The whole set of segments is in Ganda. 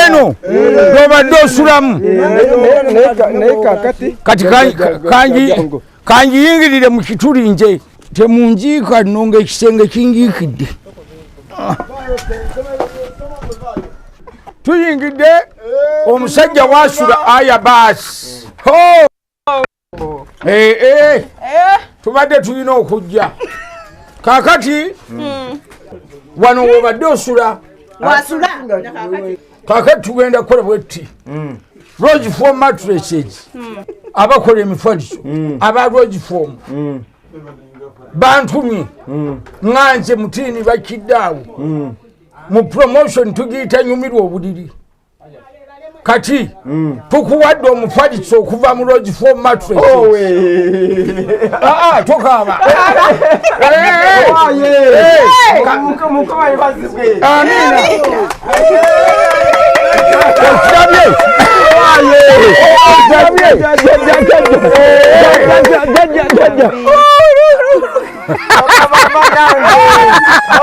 Eno gwobadde osulamu. Kati kanjiyingirire mu kituli nje temunjiika nno ng'ekisenge kinjiikidde. Tuyingidde omusajja wasula aya baasi. Eh, eh. Tubadde tulina okujja kakati wano wobadde osula kakati tugenda kukola bwetti. Rose Foam mattresses, abakola emifaliso aba Rose Foam bantumye nga nze mutiini bakiddaawo mu promotion tugiyita nyumirwa obuliri. Kati tukuwadde omufaliso okuva mu Rose Foam mattress. Ah, ah, tokaaba. Amina. Okirabye? Okirabye?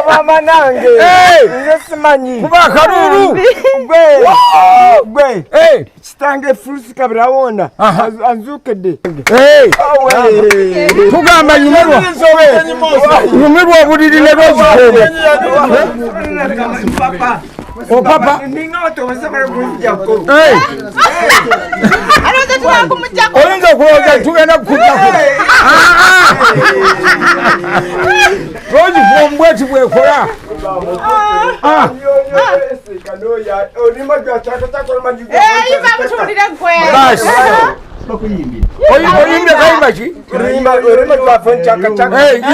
Mama nange nze simanyi kuba akalulu gwe kitange Furusi Kabirawonda anzukedde. Tugamba nyumirwa, nyumirwa obuliri ne Rose Foam. Opapa oyinza okulowooza tugenda kukujjako. Rose Foam bweti bwekola. Basi oyimbye kayimba ki?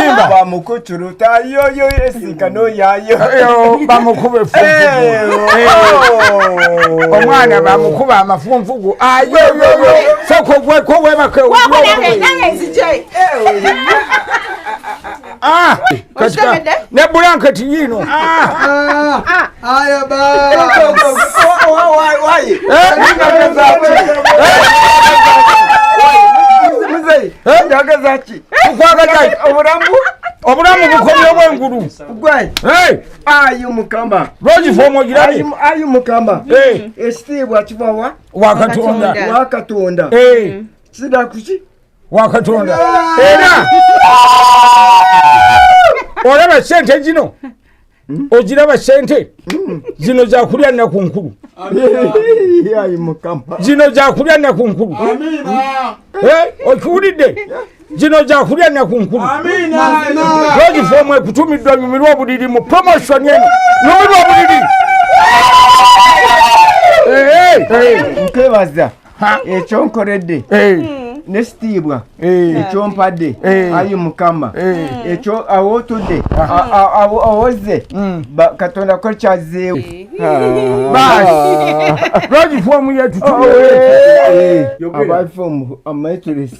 Yimba. Bamukucuruta yoyo esikano yayo. Bamukuba effunfugu, omwana bamukuba amafunfugu ayoyoyo soko gweko webake. Ne bulanketi yiino. Aya ba. Waye njagaza ki? Tukwagaza obulamu. Obulamu bukomye obwengulu. Gwe ayi Mukama. Rose Foam ogirabye? Ayi Mukama, ekitiibwa kivawa? Wa Katonda. Wa Katonda. Kida kuki? Wa Katonda. Era olaba sente zino, ogiraba sente zino zakulya nnaku nkulu. Ayi Mukama. Zino zakulya nnaku nkulu. Okiwulidde? Zino zakulya nnaku nkulu. Rose Foam ekutumiddwa nyumirwa obuliri mu promotion eno, nyumirwa obuliri. Nkwebaza ekyo nkoledde nekitiibwa ekyompadde, ayi Mukama. Ekyo awo otudde awoze Katonda ko kyazzeewo. Basi, Rose Foam yetutumye. Aba foam mattress.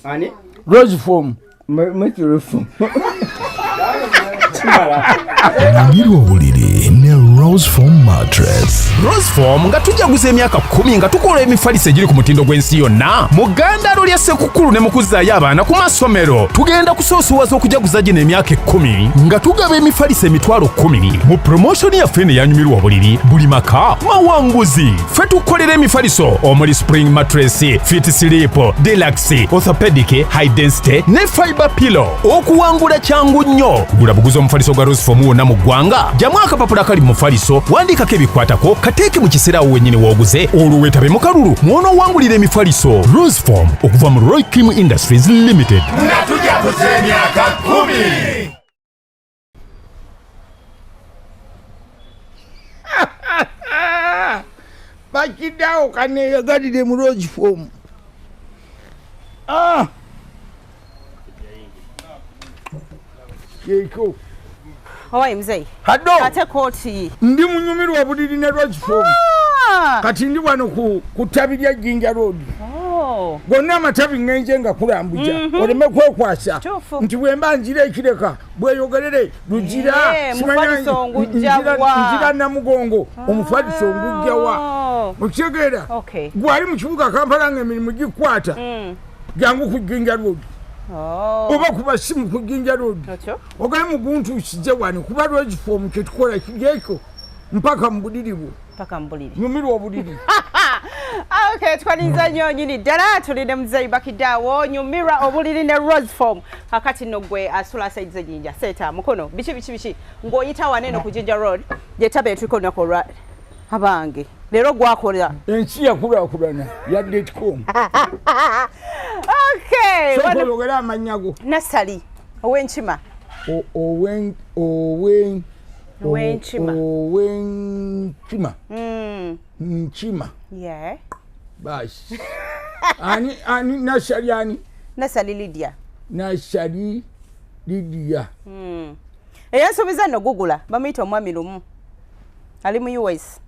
Rose Foam. Mattress. Nyumirwa obuliri ne Rose Foam mattress. Rose Foam nga tujaguza emyaka 10 nga tukola emifaliso egiri ku mutindo gw'ensi yonna mu ggandaalo lya Ssekukulu ne mu kuzzaayo abaana ku masomero, tugenda kusoosowaza okujaguza gino emyaka 10 nga tugaba emifaliso 100,000 mu promotion yaffe eno eyanyumirwa obuliri. Buli maka mawanguzi. Ffe tukolera emifaliso omuli spring mattress, fit sleep, deluxe, orthopedic, high density ne fiber pillow. Okuwangula kyangu nnyo, gula buguzi omufaliso gwa Rose Foam wonna mu ggwanga, jamu akapapula kali mu mufaliso, wandiikako ebikwatako, kateeke mu kiseera awo wennyini w'oguze, olwo weetabe mu kalulu mw'onoowangulira emifaliso Rose Foam okuva mu Roy Kim Industries Limited. Nga tujaguza emyaka 10. Bakiddawo kaneyagalire mu Rose Foam. Ah! Kyekyo. Owaye muzeyi. Haddo. Ate kooti. Ndi munyumirwa obuliri ne Rose Foam. Kati ndi wano ku ttabi lya Jinja Road. Gonna amatabi ŋŋenze nga kulambuja oleme kwekwasa nti bwe mba nzira ekireka bweyogerere Lugira mufaliso ngujja wa. Nzira Namugongo, omufaliso ngujja wa. Okitegeera? Gwali mu kibuga Kampala nga emirimu gikwata, jangu ku Jinja Road oba kuba simu ku Jinja Road, ogaye muguntuusize wano kuba Rose Foam kyetukola kigyekyo. Mpaka mu buliri bwo. Paka mbuliri. Nyumirwa obuliri. Okay, twalinza nnyo nyini ddala tuli ne muzeeyi Bakidaawo nyumirwa obuliri ne Rose Foam. Kakati nno gwe asula side z'ejjinja seeta mukono biki biki biki ng'oyita wano eno ku Jinja Road gyetabe tuliko olunaku olwa abange leero gwakola Ensi yakulaakulana ya detcom. Okay, Sooka wano oyogere amannya go. Nasali ow'enkima. Owen owen Ow'enkima. Owenkima. Nkima. Yeah. Basi. Ani ani Nasali ani? Nasali Lydia. Nasali Lydia. Eyansuubiza nno gugula bamuyita omwami Lumu ali mu US.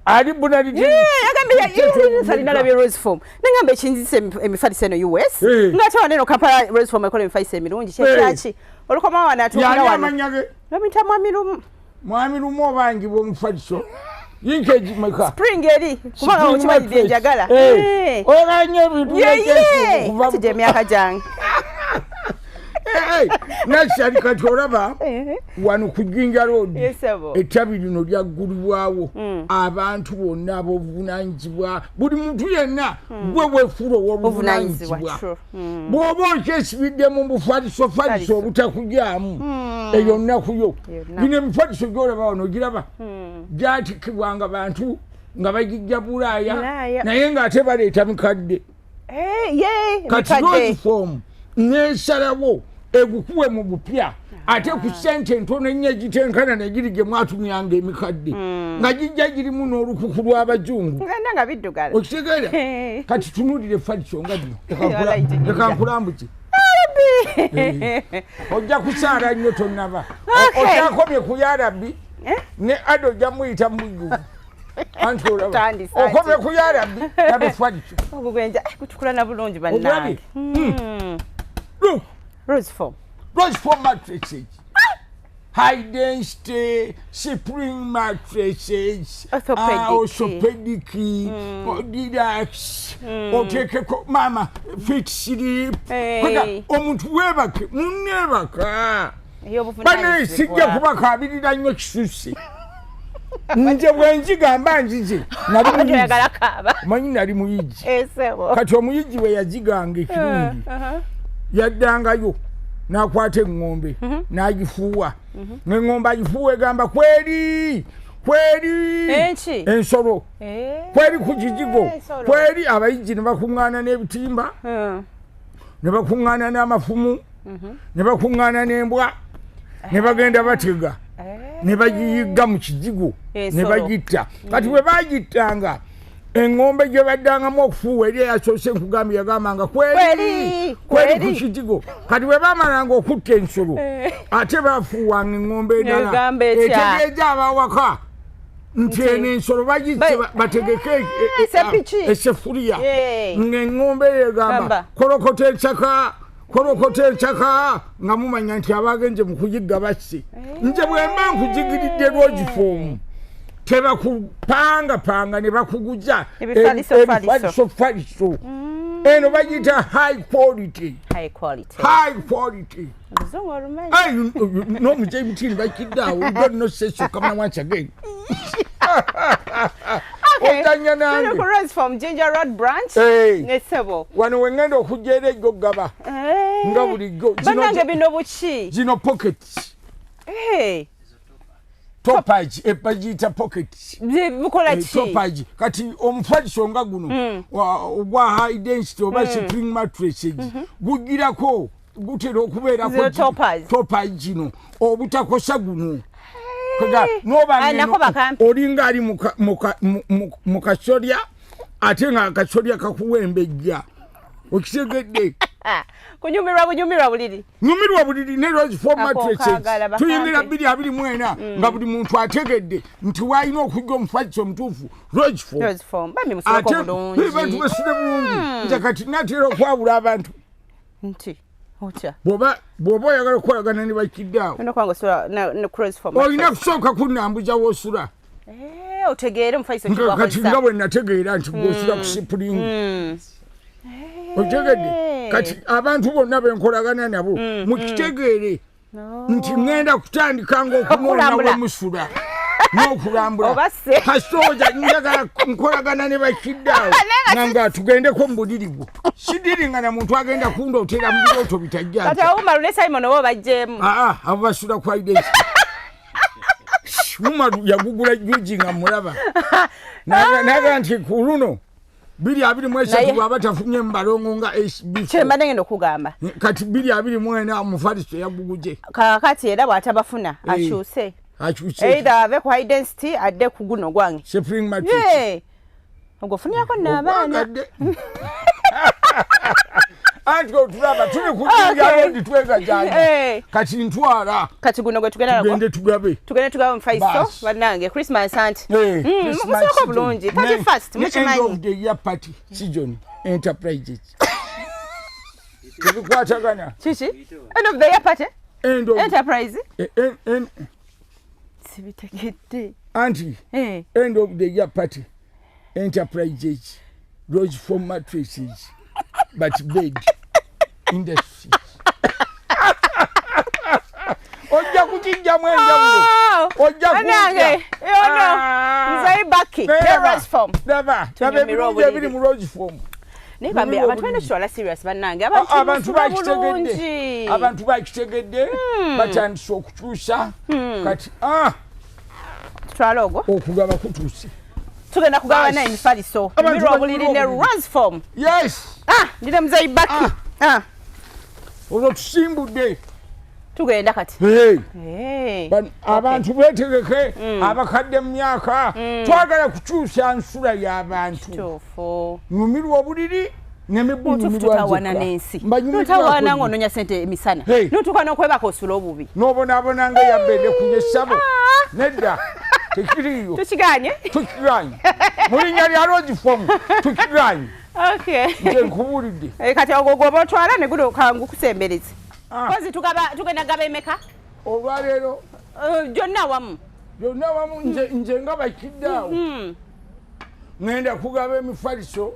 Ali bunaliti. Yagambye Nasali nalabye Rose Foam nengamba ekinzisa emifaliso eno US ng'ate wano eno Kampala Rose Foam ekola emifaliso emirungi kyekyaki olukomawo wano atuukira Yani wano amannya ge? Bamuyita mwami Lumu. Mwami Lumu obangibwa omufaliso. Yinkegi meka? Spring eri kubanga okimanyi bye njagala. Oyagala nnyo ebintu Ye, kati gye emyaka gyange. Nasali kati olaba wano ku Jinja Road Yes, sebo. ettabi lino lyaggulibwawo abantu bonna ab'obuvunaanyizibwa buli muntu yenna gwe weefuula ow'obuvunaanyizibwa. Obuvunaanyizibwa, true. Bw'oba okyesibidde mu bufalisofaliso obutakugyamu eyo nnaku yo. Eyo nnaku. Bino emifaliso gy'olaba wano giraba gyatikibwanga bantu nga bagijja Bulaaya Bulaaya. naye ng'ate baleeta mikadde. Ye, Kati mikadde. Rose Foam n'esalawo egukuwe mu bupya ate ku ssente entono ennyo egitenkana negiri gye mwatumyanga emikadde nga gijja girimu n'olukuku lw'abazungu. Nga nga biddugala. Okitegeera? Kati tunuulira effaliso nga lino. Walayi gye Leka nkulambuke. Ojja kusaala nnyo tonnaba. Okay. Okyakomye ku Yarabbi ne Ado ojja muyita mu bujjuvu. Anti olaba. Tandise ati. Okomye ku Yarabbi laba effaliso. Ogwo gutukula na bulungi Ogulabye? bannange. Look. Rose Foam. Rose Foam mattresses. High density spring mattresses. Orthopedic. Orthopedic. Deluxe. Oteekeko mama fit sleep. Hey. Kwega omuntu weebake munneebaka. Ey'obuvunaanyizibwa. Bane sijja kubakaabirira nnyo kisusse. Nze bwe nzigamba nzize. Nali Abantu muyigzi. oyagala kaaba. Omanyi nali muyigzi. Sebo. Kati omuyigzi bwe yaziganga ekirungi yaddangayo n'akwata eŋŋombe n'agifuuwa. Ng'eŋŋombe agifuuwa egamba kweri kweri Enki? ensolo kweri ku kijigo Ensolo. kweri abayigzi ne bakuŋŋaana n'ebitimba ne bakuŋŋaana n'amafumu ne bakuŋŋaana n'embwa ne bagenda batega ne bagiyigga mu kijigo ne Ensolo. bagitta. Kati bwe bagittanga eŋŋombe gye baddangamu okufuuwa eri eyasoose nkugambye yagambanga kweri Kweri, kweri ku kweri. kijigo. Kati bwe baamalanga okutta ensolo ate baafuuwanga eŋŋombe endala Negamba etya? etegeeza abawaka nti eno ensolo bagitte bategeke Esepiki. esefuriya ng'eŋŋombe eyo egamba Gamba. kolokota ensaka kolokota ensaka nga mumanya nti abagenze mu kuyigga basse. Nze bwe mba nkujigiridde Rose Foam tebakupangapanga ne bakuguza Ebifaliso, faliso. ebifalisofaliso. Eno bagiyita high quality. High quality. High quality. Oluzungu olumanyi. Hey, no muzeeyi mutini bakidde awo. You don't know say so come once again. Okay. Ozannya nange. Tuli ku Rose Foam Jinja Road branch. Hey. Ne ssebo. Wano we ŋŋenda okujja era ejjo ggaba. Nga bulijjo. Bannange bino buki? Zino pockets. Toppers, bagiyita pockets. Bukola ki? Toppers. Kati omufaliso nga guno, ogwa high density oba spring mattresses, gugirako gutera okubeerako Zino toppers. toppers zino obutakosa guno. Kaga, n'oba Aye, ng'eno nako bakampi. olinga ali mu kasolya ate nga akasolya kakuwembejja. Okitegedde? Kunyumirwa bunyumirwa buliri. Nyumirwa buliri ne Rose Foam Ako mattresses. kaagala bakampe. Tuyingira 2024 nga buli muntu ategedde nti waalina okujja omufaliso omutuufu Rose Foam. Rose Foam. Bambi musuleko Ate bulungi. bantu basule bulungi. Nze kati natera okwawula abantu. Nti otya? Bw'oba oyagala okukolagana ne bakidde awo. Olina okuba ng'osula ne Rose Foam Olina mattress. kusooka kunnambuza w'osula. Otegeere omufaliso Nga kati kigwakozesa. nga bwe nategeera nti gw'osula ku spring. Otegedde? Kati abantu bonna be nkolagana nabo mukitegeere nti ŋŋenda kutandika ng'okunoonya Okulambula. we musula. N'okulambula. Kasooja njagala nkolagana ne bakiddaawo nga tugendeko mu buliri bwo. Sidiringa na muntu agenda kundootera mu birooto bitajja. Kati awo Umaru ne Simon oba bajjeemu. Aa, abo basula ku identity. Umaru yagugula juji nga mulaba. Naga nti ku luno 2023 bw'aba tafunye mu balongo nga HB. Kye mbadde ngenda okugamba. Kati 2024 omufaliso yaguguje. Kaakati era bw'atabafuna akyuse. Akyuse. Either ave ku high density adde ku guno gwange. Spring mattress. Ogwo ofunirako nno abaana. Anti otulaba tuli ku Jinja Road twegajanja. Kati ntwala. Kati guno gwe tugenda nagwo. Tugende tugabe. Tugende tugabe omufaliso bannange Christmas anti. Musooka bulungi. 31st mukimanyi. End of the year party season enterprises. Tebikwatagana. Kiki? End of the year party? End of enterprise? Sibitegedde. Anti end of the year party enterprises rose for mattresses but bed industries. Ojja kukijjamu enjawulo. Ojja kujja. Nze Baki, ne Rose Foam. Laba, laba ebirungi ebiri mu Rose Foam. Naye bambi abantu balina okitwala serious bannange. Abantu bakitegedde. Abantu bakitegedde. Batandise okukyusa. Kati tutwale ogwo. Okugaba kutuuse. Tugenda kugaba naye emifaliso. Nyumirwa obuliri ne Rose Foam. Yes. Ndine Muzeeyi Baki. Olwo tusimbudde. Tugenda kati. Abantu beetegeke abakadde mu myaka twagala kukyusa nsula y'abantu. Nyumirwa obuliri tutawana n'ensi. Tutawana ng'onoonya ssente emisana. N'otuuka n'okwebaka osula obubi. N'obonaabona nga eyabedde ku essabo. Nedda. Tekiriiyo. Tukiganye? Tukiganye. Mu linnya lya Rose Foam tukiganye. Nze nkubuulidde. Kati ogwo gwoba otwala ne guno kangu kusembereze. Kozi tugenda gaba emeka? Olwaleero. Gyonna wamu. Gyonna wamu nze nga bakidde awo. Ngenda kugaba emifaliso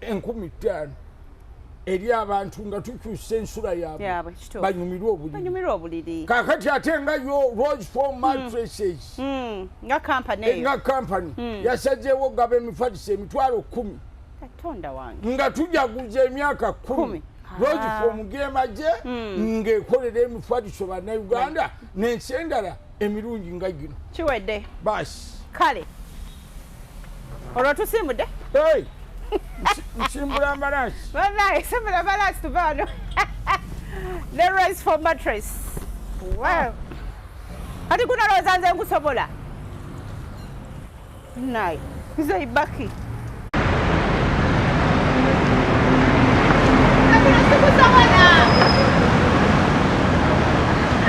5,000 eri abantu nga tukyusa ensula yaabwe banyumirwe obuliri. Banyumirwe obuliri. Kaakati ate nga yo Rose Foam mattresses. Nga company eyo. Nga company yasazeewo okugaba emifaliso 10,000. Katonda wange. Nga tujaguza emyaka 10. Rose Foam g'emaze ng'ekolera emifaliso bannayuganda n'ensi endala emirungi nga gino. Kiwedde. Baasi. Kale. Olwo tusimbudde? Nsimbula amalaasi. Bannange simbula amalaasi tuva wano. Ne Rose Foam mattress. Wow. Kati gunalowooza nze nkusobola. Naye Muzeeyi Baki.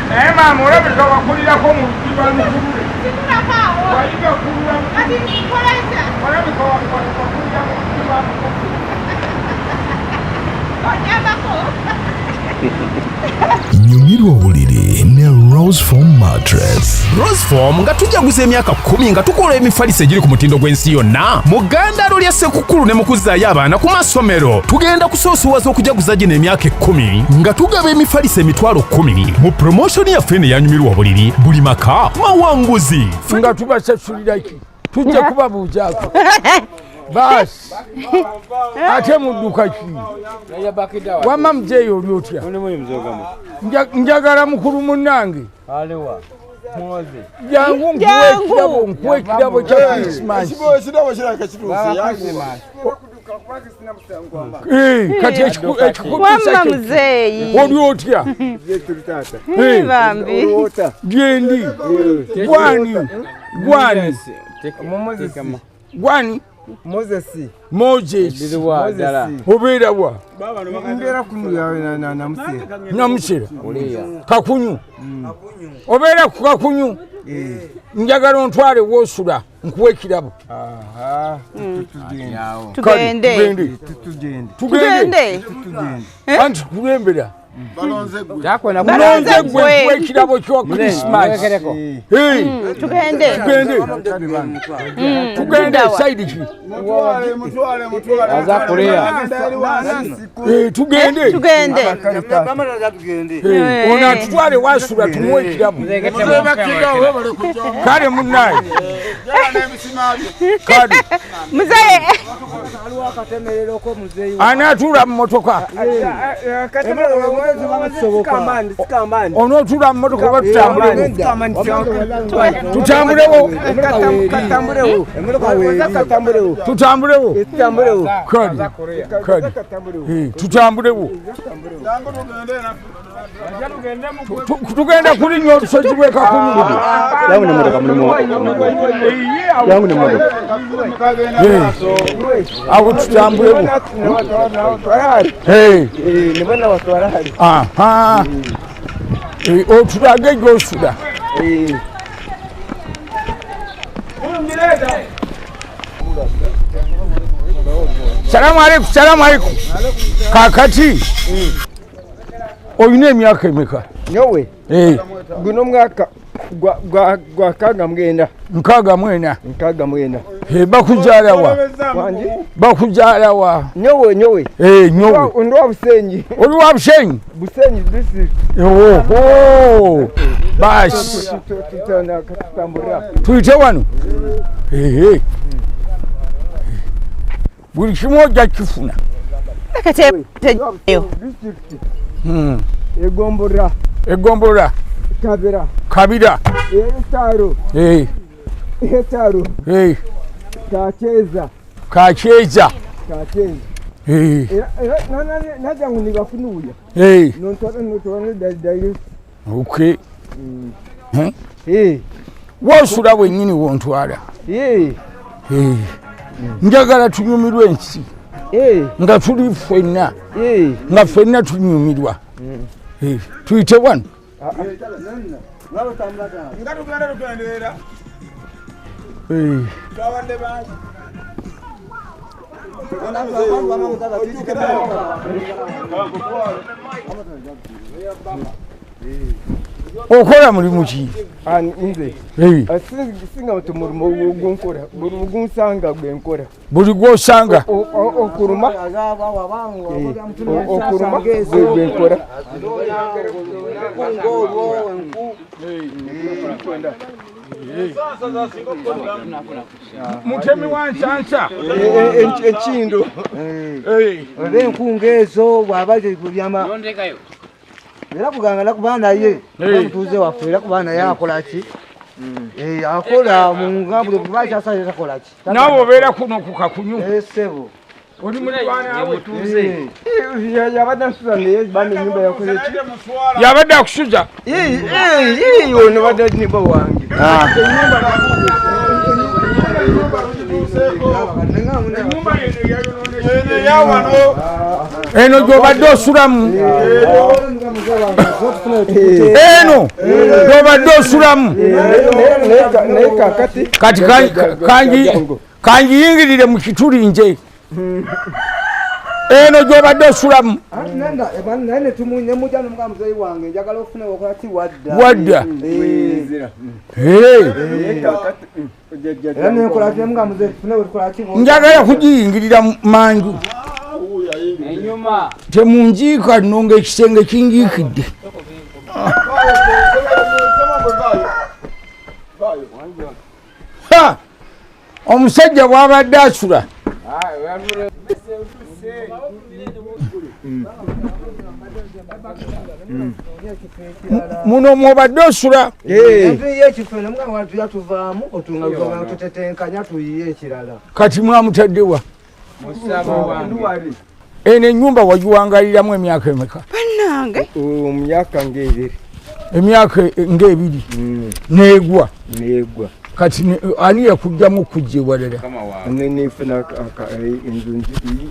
Naye maama olabika wakulirako mu luggi lwa lukulule. Wayiga kulula. Olabika wakulira mu luggi lwa lukulule. Nyumirwa obuliri ne Rose Foam mattress. Rose Foam nga tujaguza emyaka 10 nga tukola emifaliso egiri ku mutindo gw'ensi yonna. Mu ggandalo lya Ssekukkulu ne mu kuzzaayo abaana ku masomero. Tugenda kusoosowaza okujaguza gino emyaka 10 nga tugaba emifaliso 10,000 mu promotion yaffe eno eyanyumirwa obuliri buli maka mawanguzi. Nga tubasasulira ki? Tujja kubabuuzaako. Baasi. Ate mudduka ki? Wamma muzeeyi oli otya? Njagala mukulu munnange. Jangu nkuwe ekirabo kya Christmas. Kati ekikutuusa muzeeyi. Oli otya? Gyendi. Gwani? Gwani? Gwani? Moses. Moses. Obeera wa? Mbeera kunu Namusera. Namusera. Kakunyu. Obeera ku Kakunyu. Njagala ontwale w'osula nkuwe ekirabo. Tugende. Tugende. Anti kulembera. Balonze gwe ekirabo kya Christmas. Tugende. Tugende side ki? Aza Korea. Tugende. Tugende. Ona tutwale wasula tumuwe ekirabo. Kale munnaye. Kale. Muzeeyi. Anaatuula mu motoka. Onootuula mu motoka oba tutambulewo? Tutambulewo. Tutambulewo. Kale. Kale. Tutambulewo. Tugenda kulinnya olusozi lw'e Kakungu. Yangu ni motoka mulimu. Yangu ni motoka. Awo tutambulewo. Aha. Otulage gy'osula. Salamu alaikum, salamu alaikum. Kakati. Olina emyaka emeka? Nyowe. Guno mwaka gwa 69. 64. 64. Bakuzaala wa? Bakuzaala wa? Nyowe. Nyowe. Ndi wa Busenyi. Oli wa Busenyi? Busenyi district. Oho. Basi. Tuyite wano. Buli kimu ojja kifuna. Egombora. Egombora. Kabira. Kabira. Etaro. Etaro. Kacheza. Kacheza. Kacheza. Naja nibakunuya. Nontwala dali. Okay. Wasula wennyini wontwala. Njagala tunyumirwe ensi. Nga tuli ffenna. Nga ffenna tunyumirwa. Tuyite wano. Okola mulimu ki? Nze. Singa mulimu gwonkora, buli gunsanga gwe nkola. Buli gw'osanga? Okuruma. Okuruma gwe nkola. Mutemi wa nsansa. Enkindo. Oba enkunga ezo bw'aba byama. Era kuganga nakuba naye omutuuze waffe era kuba naye akola ki? Akola mu ngambule kuba kyasale takola ki? Naawe obeera kuno ku Kakunyu. Ssebo. Oli muliraanwa we. Yabadde ansuza naye bambi ennyumba yakoze ki? Yabadde akusuza? Ono badde neighbor wange. Eno gy'obadde osulamu. Eno gy'obadde osulamu. Kati kangiyingirire mu kituli nje. Eno gy'obadde osulamu. Wadda. Njagala kugiyingirira manju. Temunjiika nno ng'ekisenge kinjiikidde. Omusajja bw'abadde asula. Muno mw'obadde osula. Kati mwamutadde wa? Eno ennyumba wagiwangaliramu emyaka emeka? Bannange. Emyaka ng'ebiri. Emyaka ng'ebiri. N'egwa. N'egwa. Kati ani yakugyamu okujja ewalala? Nefuna enzu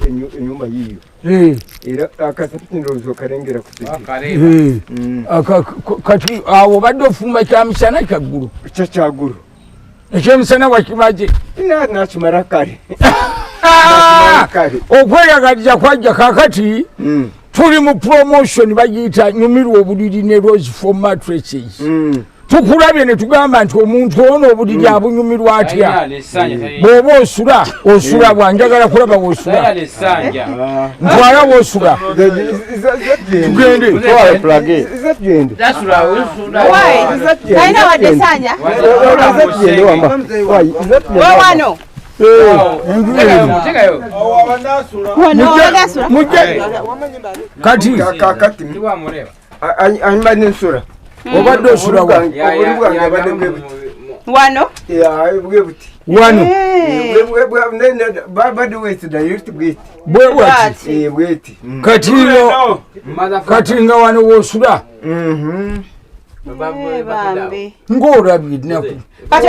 ennyumba yiyo. Era akasapiti ndowooza okalengera ku siti. Kati awo obadde ofumba kyamisana kyaggulo? Kyakyaggulo. Ekyemisana wakimaze? Nakimala kale. Okweyagaliza kwajja kaakati Tuli mu promotion bagiyita nyumirwa obuliri ne Rose Foam Mattresses. Tukulabye ne tugamba nti omuntu ono obuliri abunyumirwa atya? Bw'oba osula, osula bwa njagala kulaba w'osula. Ntwala w'osula. Tugende. Talina wadde essanja. Wano. Kati anyuma nsula. Obadde osula wa? Wano? Wano. Bwe bwati. Kati kati nga wano w'osula. Bambi. Ng'olabye ennaku. Kati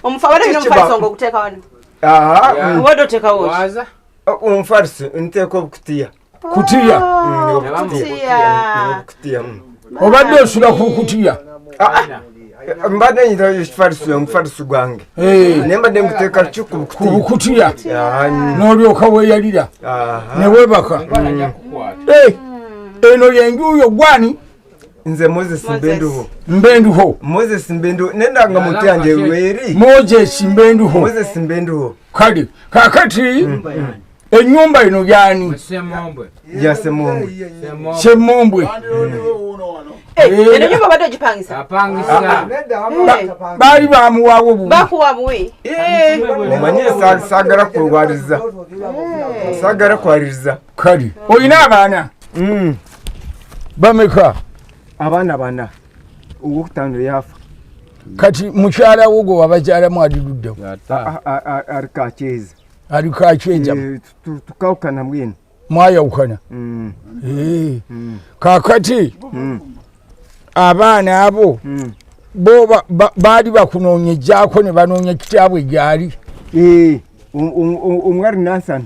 omufaliso omufaliso ng'oguteeka wano. Obadde oteekawo ki? Omufaliso nteeka obukutiya. Kutiya. Obukutiya. Obadde osula ku kutiya. Mbadde nyita ekifaliso omufaliso gwange. Naye mbadde nguteeka ki ku Ku bukutiya. N'olyoka weeyalira. Ne weebaka. Eno y'enju yo gwani? Nze Moses Mbenduho. Mbenduho. Moses Mbenduho nendanga muntu yange weri. Moses Mbenduho. Moses Mbenduho. Kale kakati ennyumba eno yani? Ya Semombwe. Semombwe. Eno nyumba badde ogipangisa? Baali bamuwaawo bubi. Bakuwa buwi. Omanye saagala kulwaliza. Saagala kwaliriza. Kale olina abaana? Bameka? Abaana bana. Owokutaano yafa. Kati mukyala wo gwe wabazaalamu ali luddawo? Ali Kakyeza. Ali Kakyeza. Tukawukana mwenu. Mwayawukana. Kaakati abaana abo bo baali bakunoonyezaako ne banoonya kitaabwe gyali. Omwali Nansana.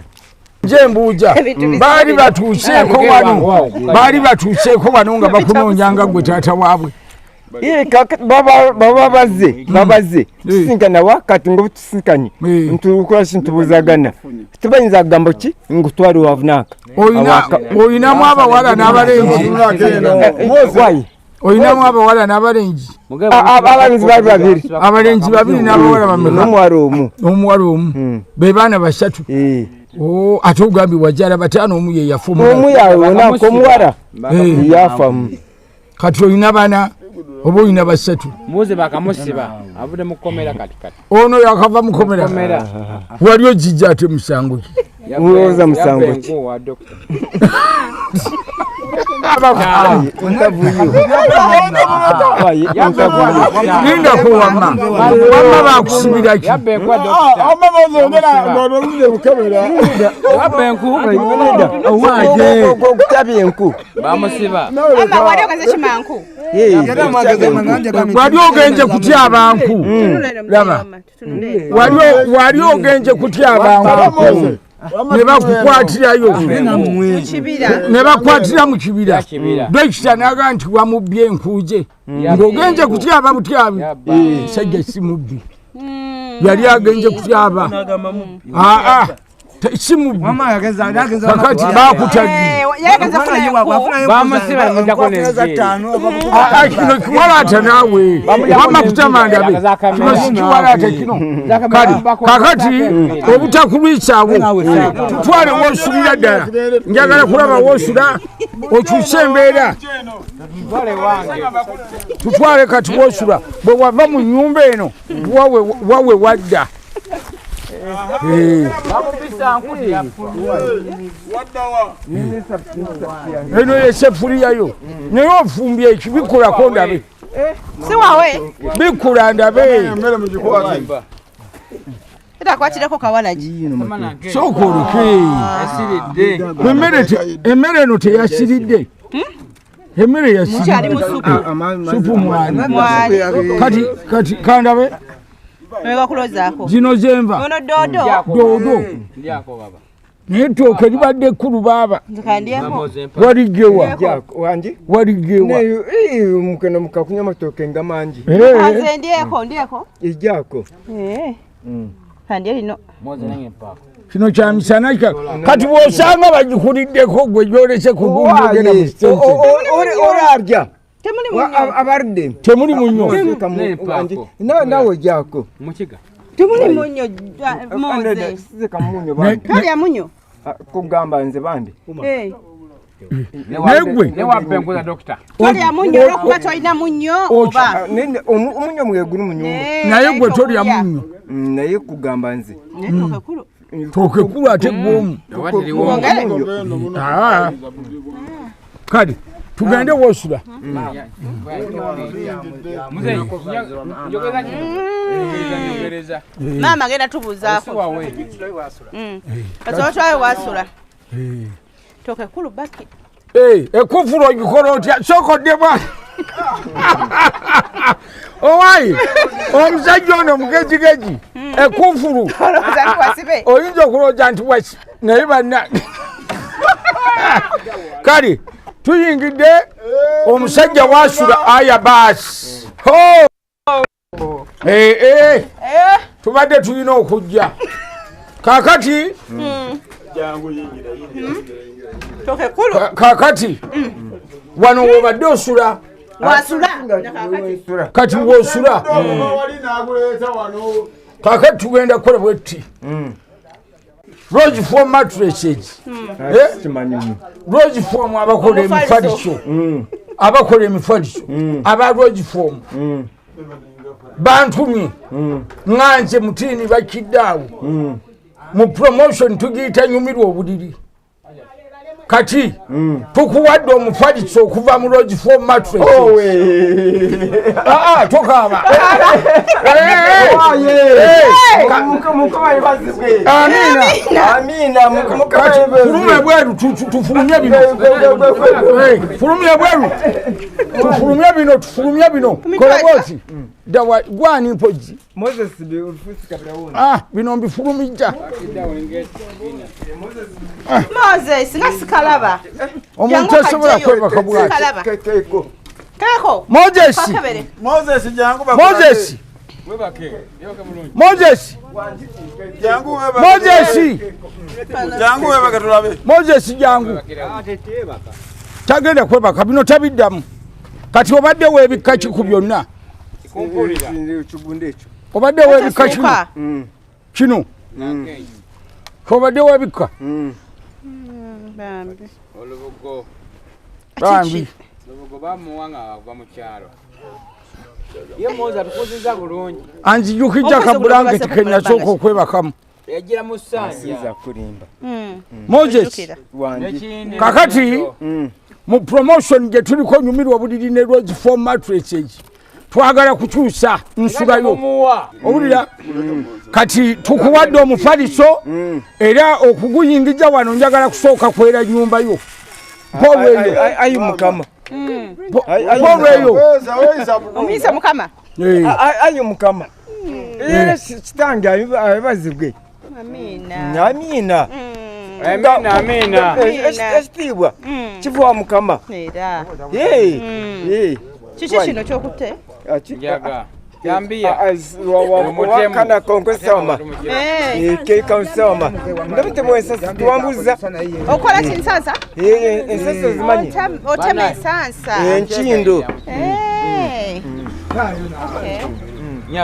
Nze mbuuza baali batuuseeko wano, baali batuuseeko wano nga bakunoonya nga gwe taata waabwe? Baba bazze babazze tusinkana wakati nga tusinkanye ntukola ki ntubuzagana tebayinza kugamba ki ngutwale wavunaka. Oyinamu abawala n'abalenzi? Oyinamu abawala n'abalenzi? Abalenzi bali babiri. Abalenzi babiri n'abawala bameka? N'omuwala omu. N'omuwala omu. Be baana basatu. Ate ogambye wazaala bataano, omu ye yafa. Omu yawonako omuwala yafamu. Kati olina bana oba olina basatu? Muze bakamusiba avudde mukomera kati kati. Ono yakava mukomera. Wali ojijja ate musango ki? Mulowooza musango ki? Lindako wamma. Wamma bakusibira ki? Okutabya enku. Bamusiba. Wali ogenze kutya abanku? Laba. Wali ogenze kutya abanku? Ne bakukwatirayo. Ne bakwatira mu kibira. Dokita n'agamba nti wamubbye enku ze. Ng'ogenze kutyaba butyabi. Sajja si mubbi. Yali agenze kutyaba. Aa. Si mubbi. Kakati bakutadde. Kino kiwalaata naawe. Wamma kutama ndabe. Kino si kiwalaata kino. Kale kakati obutakulwisaawo tutwale w'osulira ddala. Njagala kulaba w'osula okyuse embeera. Tutwale kati w'osula. Bwe wava mu nnyumba eno wawe wadda. Eno yesefuriyayo naye ofumbye eki bikulako ndabe. Si wawe. Bikula ndabe. Akwatireko kawalagi. Sooka oluke. Emmere eno teyasiridde. Emmere yasiridde. Supu mwali. Kati kati kandabe. Zino zenva. Ono dodo. Dodo. Naye ettooke libadde ekkulu baaba. Waliggewa. Waliggewa. Mukeno mukakunya amatooke nga mangi. Nze ndyeko ndyeko. Ejjako. Kino kya misana kati bw'osanga bagikuliddeko gwe gyolese ku gundi ogenda mu orarya abarde temuli munnyo nawe jako temuli munnyo tolya munnyo kugamba nze bambi naye gwe tolya munnyo olwokuba tolina munnyo oba omunnyo mweguli mu nyumba naye gwe tolya munnyo naye kugamba nze tokekulu ate gwomu kale tugende wosula maama genda tubuuzaako kasooka wasula tokekulu baki ekufulu ogikola otya sooka oddemu owayi omusajja ono mugezigezi ekufulu oyinza okulowooza nti wasi naye banna kale tuyingidde omusajja wasula aya baasi tubadde tulina okujja kakati kakati wano wobadde osula kati wosula kakati tugenda kukola bwetti Rose foam mattresses Rose foam abakola emifaliso abakola emifaliso aba Rose foam bantumye nga nze mutiini bakidde awo mu promotion tugiyita nyumirwa obuliri kati tukuwadde omufaliso okuva mu Rose foam mattresses tokaaba fulumya bweru tufulumye bino fulumya bweru tufulumye bino tufulumye bino kola bwoti dawa gwani mpozi bino mbifulumijja Moses nga sikalaba omuntu asobola kwebaka bwati Moses Moses Moses Moses Moses jangu tagenda kwebaka bino tabiddamu kati obadde weebikka ki ku byonna obadde weebikka kino kino obadde weebikka bambi anzijukijja kabulangeti ke nasooka okwebakamu Moses kakati mu promotion gye tuliko nyumirwa obuliri ne Rose foam mattresses twagala kukyusa nsulayo owulira kati tukuwadde omufaliso era okuguyingiza wano njagala kusooka kwera nnyumba yo ayi mukama polweyo omuyise mukama ayi mukama era kitange ayebazibwe amiina amiina amiina ekitiibwa kiva mukama kiki kino kyokutte kana konkosoma kekansoma ndabitemu ensasi tuwambuza okola ki nsansa ensasi ozimanyi otema ensansa enkindo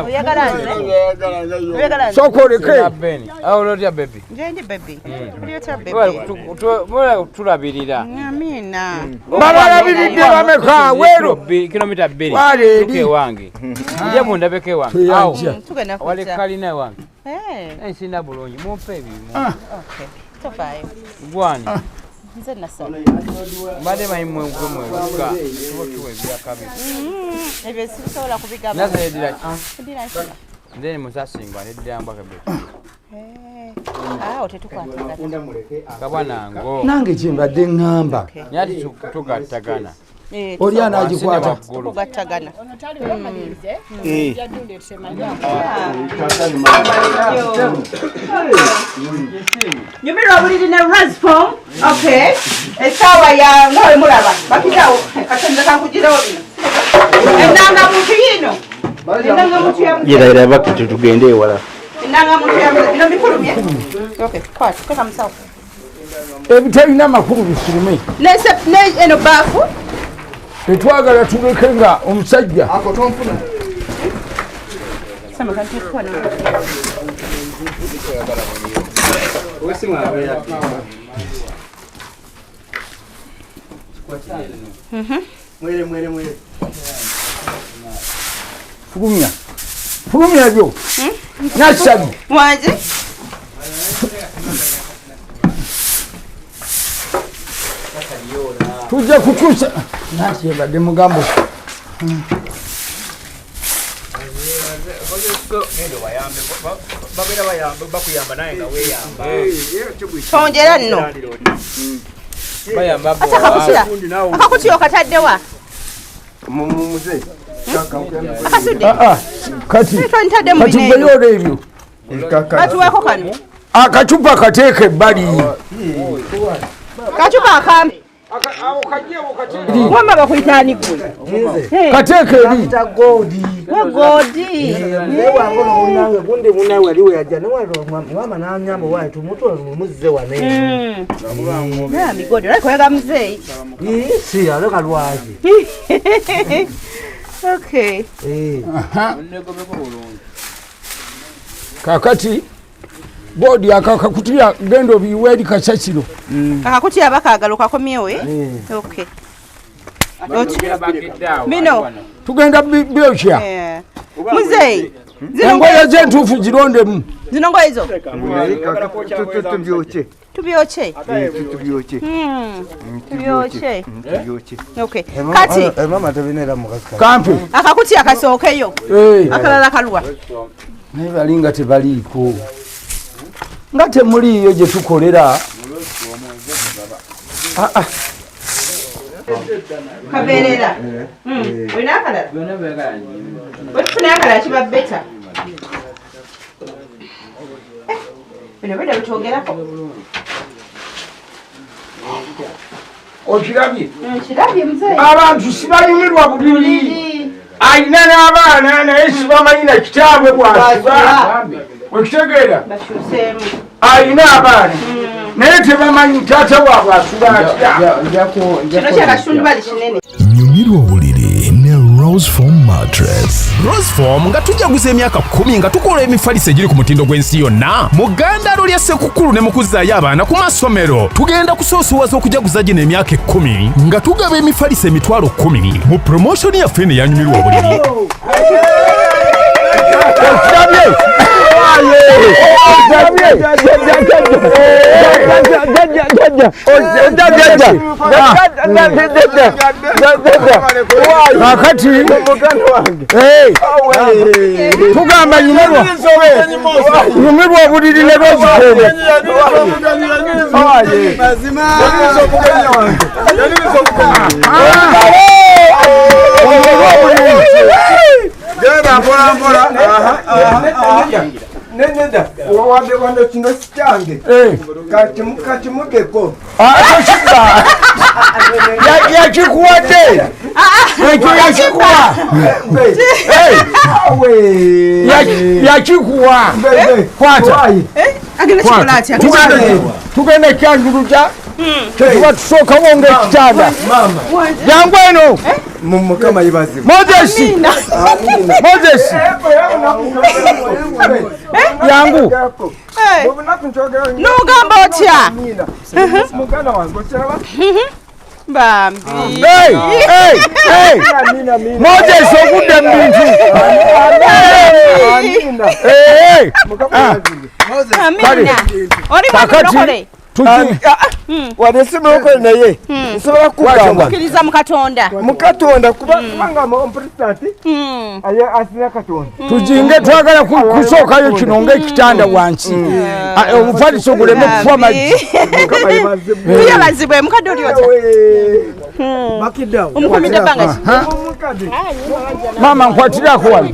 oyagala nze sooka oleke tulabirira babalabiridde bameka weero kilomita 2 ewange nje mundabeko ewange wale kalina ewange ensinda bulungi mumpe ebimu gwani nze nasala mbadde manyi mwe mweruka tuba ebyakabi ebyo sibisobola kubigaba naze edira nze musasingwa neddira mbwa kebe awo tetukwatagana kabwanango nange kyembadde ŋŋamba naye tugattagana oli anaagikwata tugattagana nyumirwa obuliri ne Rose foam okay essaawa ya nga we mulaba bakirawo katonda kankugirawo bino enanga muntu yino enanga muntu ya yera bakiti tugende ewala. Nanga muntu ya bino bifulumye. Okay, kwata teka musawo. Ebitalina makulu bifulume. Ne eno baafu. Tetwagala tuleke nga omusajja. Ako tonfuna. Sama kanti kwana. Mwere mwere mwere. Fulumya. Fulumya byo. Nasabi. Mwaje? Tujja kukyusa. Nasi badde mugambo. Tongera nno. Akakutira okatadde wa? Muze. Akasudde. Kati. Kati bwe ebyo. Batuweeko kano. Akacupa kateeke ebbali. Kacupa akampi. Wamma bakuyita ani ggwe? Kateeke eri. Godi. Godi. Naye wange ono munnange gundi munnange wali we yajja naye wama n'anyamba waayi tumutwale mumuzze wano eno. Bambi Godi olabika oyagala muzeeyi. Si aleka lwaki. Okay. Kakati Godi akakakutira genda obiyiwe eri kasasiro. Akakutira bakaagala okakomyewo eh? Okay. Bino. Tugenda byokya. Muzeeyi. Engoye z'entuufu zirondemu. Zino ngoye zo? Tubyokye. Tubyokye. Tubyokye. Tubyokye. Okay. Kati. Mama tebinera mukazi. Kampi. Akakutira kasookeyo. Akalala kalwa. Naye balinga tebaliiko. Nga temuliiyo gye tukolera. Kabeerera. Olina akalala? Bwe tufuna akalala kiba beta. Bino bwedda bitwogerako. Okirabye? Nkirabye muzeeyi. Abantu sibanyumirwa buliri. Alina n'abaana naye sibamanyi na kitaabwe bw'asiba. Okitegeera? Alina abaana naye tebamanyi taata waabwe asula atya. Kino kyakasundubali kinene. Nyumirwa obuliri ne Rose Foam Mattress. Rose Foam nga tujaguza emyaka 10 nga tukola emifaliso egiri ku mutindo gw'ensi yonna. Mu ggandalo lya Ssekukkulu ne mu kuzzaayo abaana ku masomero. Tugenda kusoosowaza okujaguza gino emyaka 10 nga tugaba emifaliso emitwalo 10 mu promotion yaffe eno eyanyumirwa obuliri. Kakati tugamba nyumirwa obuliri ne Rose Foam. Neda wadde wano kino kyange kakimugeko. Yakikuwadde ekyo yakikuwa. Yakikuwa. Kwata. Tugenda kyanjuluja kyetuba tusookawo ng'ekitanda. Jangu eno. Mukama yebazibwe. Moses. Moses. Yangu. N'ogamba otya? Muganda wange okiraba? Bambi. Hey, hey, hey. Moses ogudde mu bintu. Hey. Amina. Oli mulokole. Wadde si mulokole naye nsobola kugamba. Okkiriza mu Katonda. Mu Katonda kubanga omuprotestanti asina Katonda. Tujinge twagala kusookayo kino ng'ekitanda wansi. Omufaliso guleme kufa amazzi. Tuyabazibwe mukadde oli otya? Omukumidde ebbanga ki? Maama nkwatirako wano.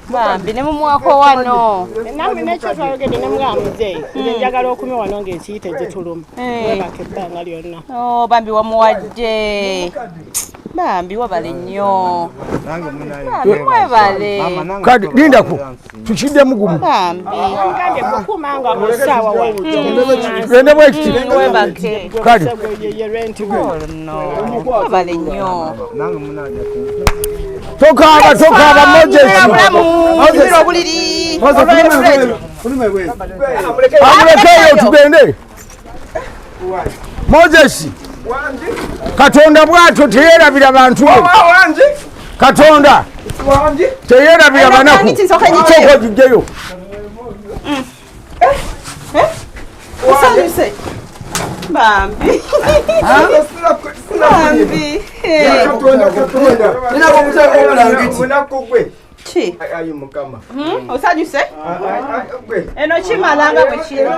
Bambi ne mumuwako wano. Namwe nekyo twayogedde ne mugamba muzeeyi nze njagala okume wano ng'ekiyite gye tuluma. Webaka ebbanga lyonna. Oh, bambi wamuwadde. Bambi wabale nnyo. Mwebale. Kati lindako tukiddemu gumu. Bambi. Ngambye kukuuma nga osaawa wa. Gende bwekiti. Webake. Kale. No. Wabale nnyo. Tokaaba tokaaba Moses. Moses. Obuliri. Amulekeyo tugende. Moses. Katonda bwatyo teyerabira bantu be. Katonda teyerabira banaku. Sooka ogigyeyo. Osanyuse. Bambi. Bambi. Ki? Osanyuse? Eno kimala nga bwe kiri.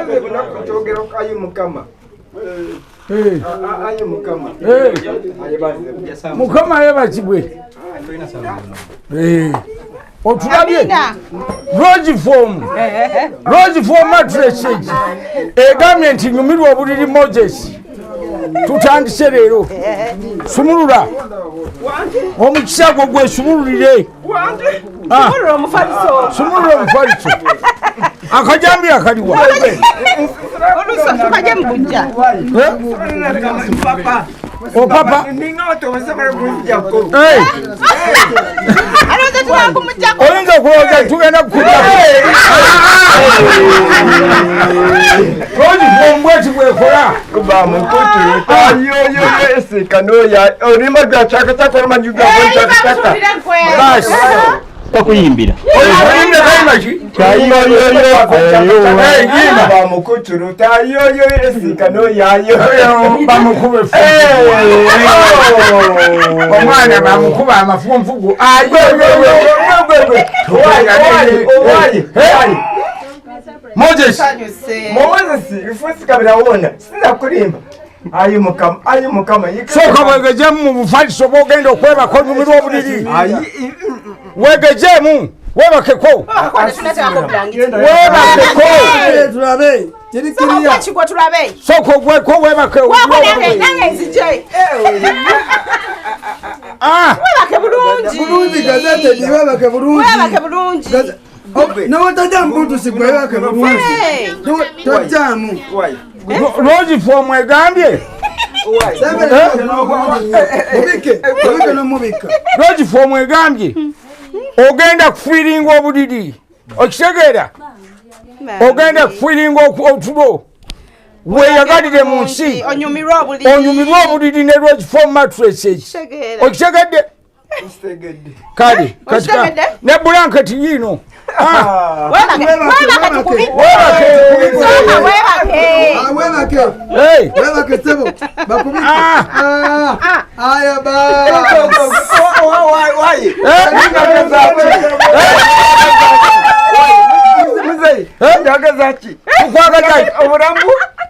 Mukama yebazibwe. Otulabye Rose Form mattresses egambye nti nyumirwa obuliri Moses. Tutandise leero. Sumulula omukisa gwo gwesumululire. Sumulula omufaliso. Sumulula omufaliso. Akajambi akaliwa. Oluso tukaje mubujja. O papa. Oyinza okulowooza tugenda kukujjako. Rose Form bweti bwekola. Basi. Takuyimbira. Oyimbira kayimba ki? Bamukube omwana bamukuba amafunfugu. Moses. Moses ifusi kabira wona sinakulimba. Ayi mukama, ayi mukama. Sooka wegejemu mu bufaliso bw'ogenda okwebaka onyumirwa obuliri. Wegejemu, webakeko. Webakeko. Sooka ogweko webake. Webake bulungi. Bulungi gazete webake bulungi. Webake bulungi. Nawe butusi webake bulungi. Tojjamu. Rose Form egambye. Rose Form egambye ogenda kufiiringa obuliri. Okitegeera? Ogenda kufiiringa otulo. Weeyagalire mu nsi. Onyumirwe obuliri. Onyumirwe obuliri ne Rose Form mattresses. Okitegedde? Kale, ne blanketi yiino.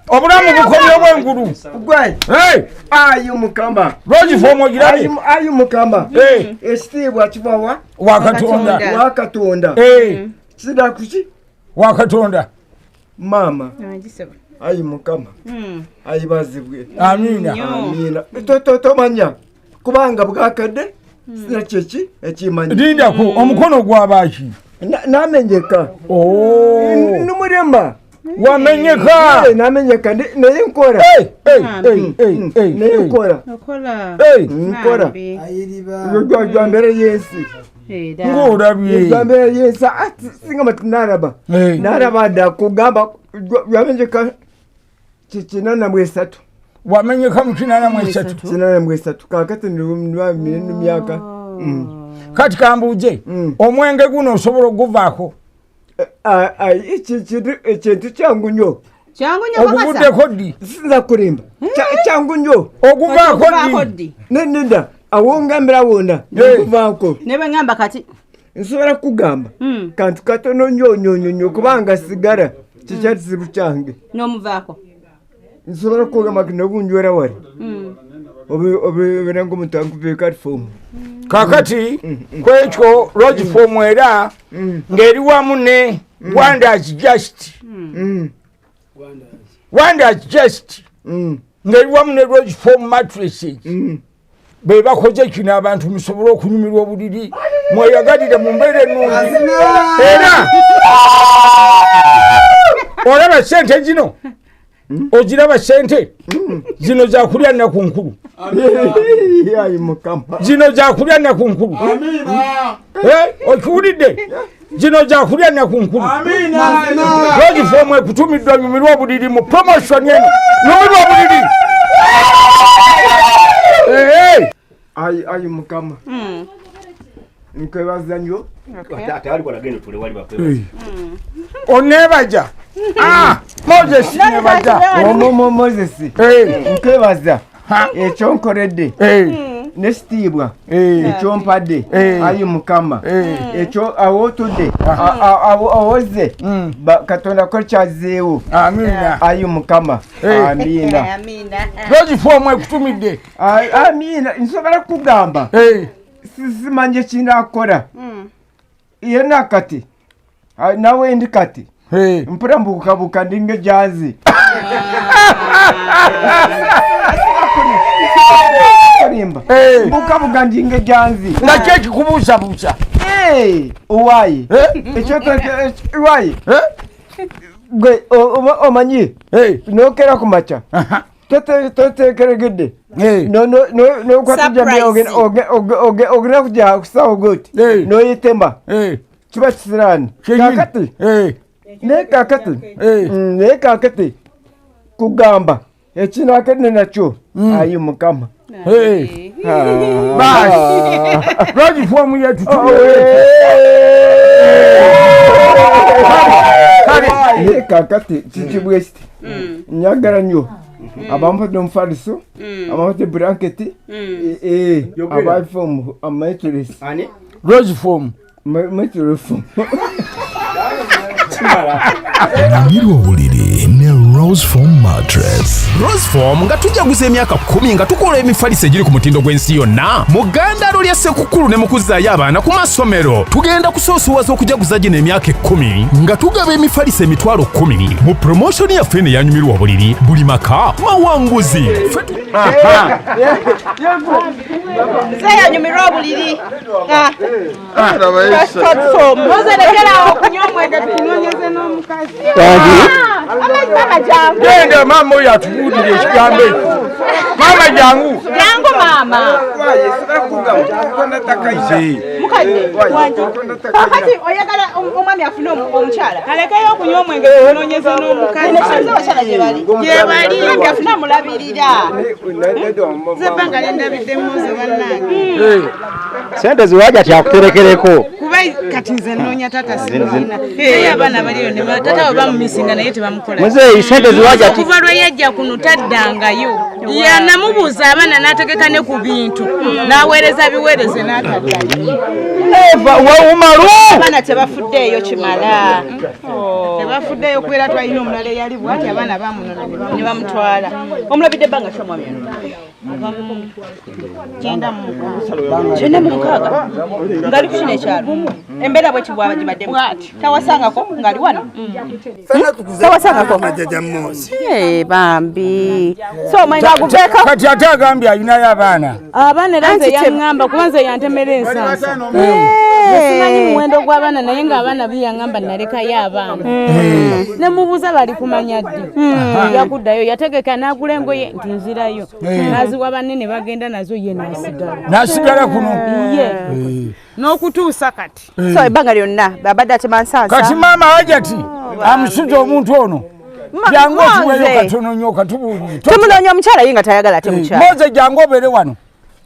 Obulamu bukomye obw'engulu. Ayi mukama. Rose Form ogirabye. Ayi mukama. Ekitiibwa kiva wa? Wa Katonda. Wa Katonda. Kida kuki? Wa Katonda. Mama. Ayi mukama. Ayi bazibwe. Amina. Amina. Tomanya. Kubanga bwakadde sina kyeki ekimanyi. Lindako omukono gwabaki? Namenyeka. Numuremba. Wamenyeka. Namenyeka naye nkora. Naye nkora. Nkora. Ayiriba. Mbere y'ensi. Ng'olabye. Mbere y'ensi singa matinaraba. Naraba dda kugamba wamenyeka 83. Wamenyeka mu 83. 83 kakati myaka. Kati kambuuje omwenge guno osobola oguvaako. Ekintu kyangu nnyo. Kyangu nnyo kakasa. Oguvuddeko ddi? Sinza kulimba. Kyangu nnyo. Oguvaako ddi? Nedda awo ngambira wonna oguvaako. Ne bwe ngamba kati. Nsobola kugamba kantu katono nnyo nnyo nnyo kubanga sigala kikyali kizibu kyange. N'omuvaako. Nsobola kugamba nobunjwera wali. Obeera ng'omuntu ankuba kalifomu. Kakati kwekyo Rose Form era ng'eri wamu ne Wonders Just. Wonders Just ng'eri wamu ne Rose Form mattresses. Be bakoze kino abantu musobole okunyumirwa obuliri mweyagalire mu mbeera ennungi. Era olaba sente zino ogiraba sente zino zakulya nnaku nkulu, zino zakulya nnaku nkulu, okiwulidde? Zino zakulya nnaku nkulu. Rosefoam ekutumiddwa nyumirwa obuliri mu promotion eno, nyumirwa obuliri. Ayi Mukama, nkwebaza nnyo. Oneebaja Moses, nebaja Moses, nkwebaza ekyo nkoledde n'ekitiibwa ekyo mpadde. Ayi Mukama, ekyo awootudde awoze Katonda ko kyazzeewo. Amiina. Ayi Mukama, amiina. Rosefoam ekutumidde. Amiina. Nsobola kugamba simanyi ekinaakola yena kati nawe ndi kati mpura mbukabuka ndinga jazi mbukabuka ndinga janzi nakyo ekikubuusabuusa owaye ekyowaye gwe omanyi nokera ku makya totekeregedde nokwata ogenda kujja kusawo goti noyetema kiba kisiraani kakati naye kakati naye kakati kugamba ekinakene nakyo ayi Mukama. Rosefoam yetu naye kakati kikibwekiti njagala nnyo abampadde omufaliso, abampadde blanketi, abafomu amatress, Rosefoam matress. Nyumirwa obuliri ne Rosefoam mattress. Rosefoam nga tujaguza emyaka 10 nga tukola emifaliso egiri ku mutindo gw'ensi yonna. Mu ggandalo lya Ssekukkulu ne mu kuzzaayo abaana ku masomero, tugenda kusoosowaza okujaguza gino emyaka 10 nga tugaba emifaliso emitwalo 10 mu promotion yaffe eno eyanyumirwa obuliri buli maka mawanguzi. Nze yanyumirwa obuliri. Genda maama oyo atubuulire ekigambo ekyo. Maama jangu. Jangu maama. Kakati oyagala omwami afune omukyala. Alekeyo okunywa omwenge tunoonyeze n'omukazi. Abakyala gye bali. Gye bali. Omwami afune amulabirira. Nze ebbanga lye ndabidde Mose bannange. Sente ziwaja kyakuterekereko. Kuba kati nze nnoonya taata simulina. Naye abaana baliyo ne taata we bamumisinga naye tebamukola. Muzeeyi sente ziwaja okuva lwe yajja kuno taddangayo. Yanamubuuza abaana n'ategeka ne ku bintu n'aweereza biweereze n'ataddayo. Eva waumaru. Abaana tebafuddeeyo kimala. Tebafuddeeyo kubeera twalina omulala eyali bw'ati abaana bamunona ne bamutwala. Omulabidde ebbanga ki omwami ono? 96 ngali ku kino ekyalo embeera bweti bwaba gibaddemu tawasangako ngali wano tawasangako bambi so omwenge aguveeko kati ate agambye alinayo abaana abaana era nze yaŋŋamba kuba nze yantemera ensansa simanyi muwendo gw'abaana naye ng'abaana biyaŋŋamba nalekayo abaana ne mubuuza bali kumanya ddi yakuddayo yategeka n'agula engoye nti nzirayo naziwa banne ne bagenda nazo ye n'asigala n'asigala kuno ye n'okutuusa kati so ebbanga lyonna abadde atema nsansa kati maama Hajati amusuza omuntu ono jangu otuweyo katono nnyo katubuulire tumunoonya omukyala ye nga tayagala ate mukyala Moze jangu obeere wano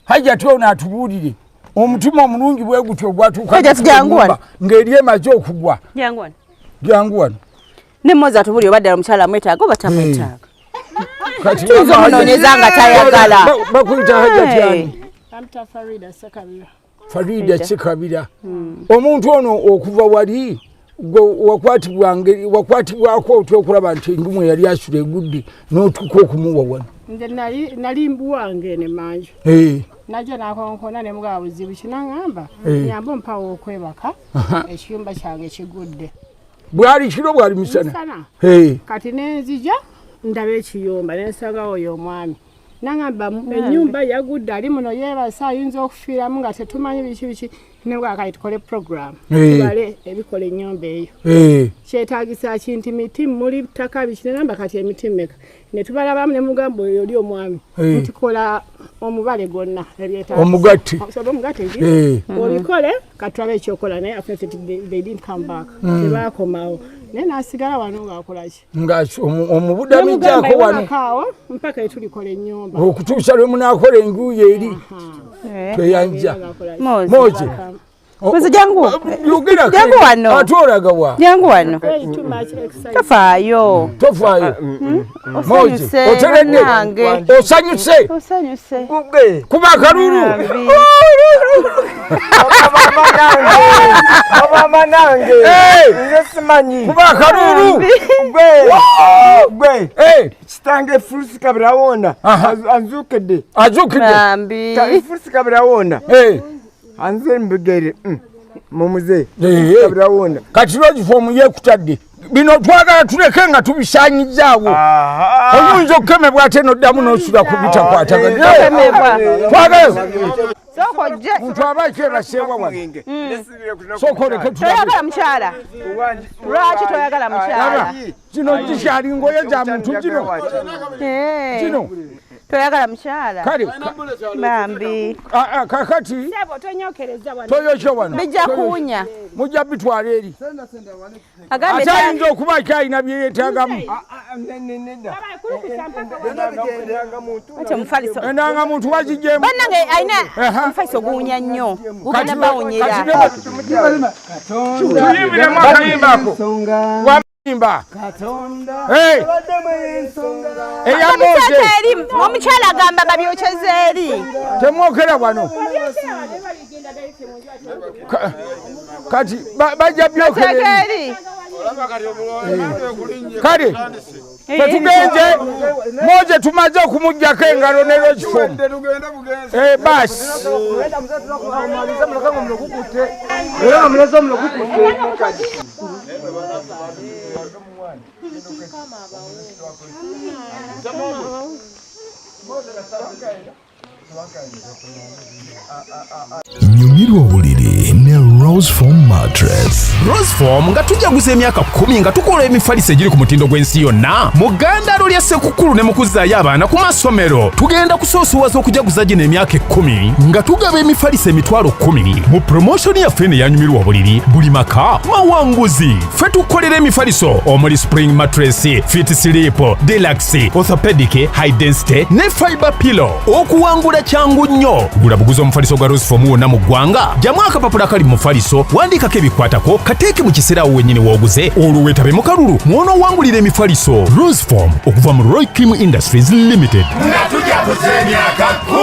Hajati ono atubuulire omutima omulungi bwe gutyo ogwatuuka ng'eri emaze okugwa jangu wano ne Moze atubuulire oba ddala omukyala amwetaaga oba tamwetaaga tuyinza omunoonyeza nga tayagala bakuyita Hajati ani? Farida Sekabira. Farida Sekabira. Omuntu ono okuva wali wakwatibwako otya okulaba nti enjumu eyali asula egudde n'otuuka okumuwa wano? Nze nali mbuwange ne manju najja nakonkona ne mugaba buzibu kinaŋŋamba nyamba ompawo okwebaka ekiyumba kyange kigudde. Bwali kiro bwali misana? Kati nenzija ndaba ekiyumba nensangawo oyo omwami Nangamba ennyumba yagudde ali muno yeebase ayinza okufiiramu nga tetumanyi biki biki nebwakati tukole program tubale ebikola ennyumba eyo kyetaagisa ki nti miti muli ttaka biki nenamba kati emiti mmeka ne tubalabamu ne mugamba oyo oli omwami nti kola omubale gwonna omugatte omugatte obikole katulabe ekyokola naye after they didn't come back tebakomawo naye nasigala wano ng'akola ki nga omubudamijjako wano mpaka etulikola ennyumba okutuusa lwe munaakola enguuyi eri tweyanja Moze Moze jangu jangu wano ate olaga wa jangu wano tofaayo tofaayo Moze oteredde osanyuse osanyuse kuba akalulu Mama nange nze simanyi kuba akalulu gwe kitange Fulusi Kabirawona anzuukidde azukidde Fulusi Kabirawona anze mbigere mumuze Kabirawona kati Roseform yekutadde bino twagala tuleke nga tubisaanyizaawo oyinza okukemebwa ate n'oddamu n'osula ku bitakwatagana twagala muntu aba akyebaseewa wano sooka oleke toyagala mukyala lwaki toyagala mukyala kino kikyali ngoye za muntu kino kino toyagala mukyala kale bambi kakati toyokya wano bijja kuwunya mujja bitwala eri ate ayinza okuba akyalina byeyeetaagamu enanga muntu wagijjemu bannange alina omufaliso guwunya nnyo gugenda bawunyira tuyimbiremu akayimba ako wamimba eya Moze omukyala agamba babyokyeza eri temwokera wano kati bajja byokera eri kale fetugenze Moze tumaze okumuggyako engalo ne Roseform basi Nyumirwa obuliri ne Roseform mattress. Roseform nga tujaguza emyaka 10 nga tukola emifaliso egiri ku mutindo gw'ensi yonna mu ggandalo lya Ssekukulu ne mu kuzzaayo abaana ku masomero tugenda kusoosowaza okujaguza gino emyaka 10 nga tugaba emifaliso emitwalo 10 mu promotion yaffe eno eyanyumirwa obuliri buli maka mawanguzi ffe tukolera emifaliso omuli spring mattress, fit sleep, deluxe, orthopedic, high density ne fiber pillow. Okuwangula kyangu nnyo gula buguzi omufaliso gwa Roseform wonna mu ggwanga jamu akapapula kali mu mufaliso wandiikako ebikwatako kateeke mu kiseera awo wennyini w'oguze olwo weetabe mu kalulu mw'onoowangulira emifaliso. Roseform okuva mu Roy Kim Industries Limited nga tujaguza emyaka 10.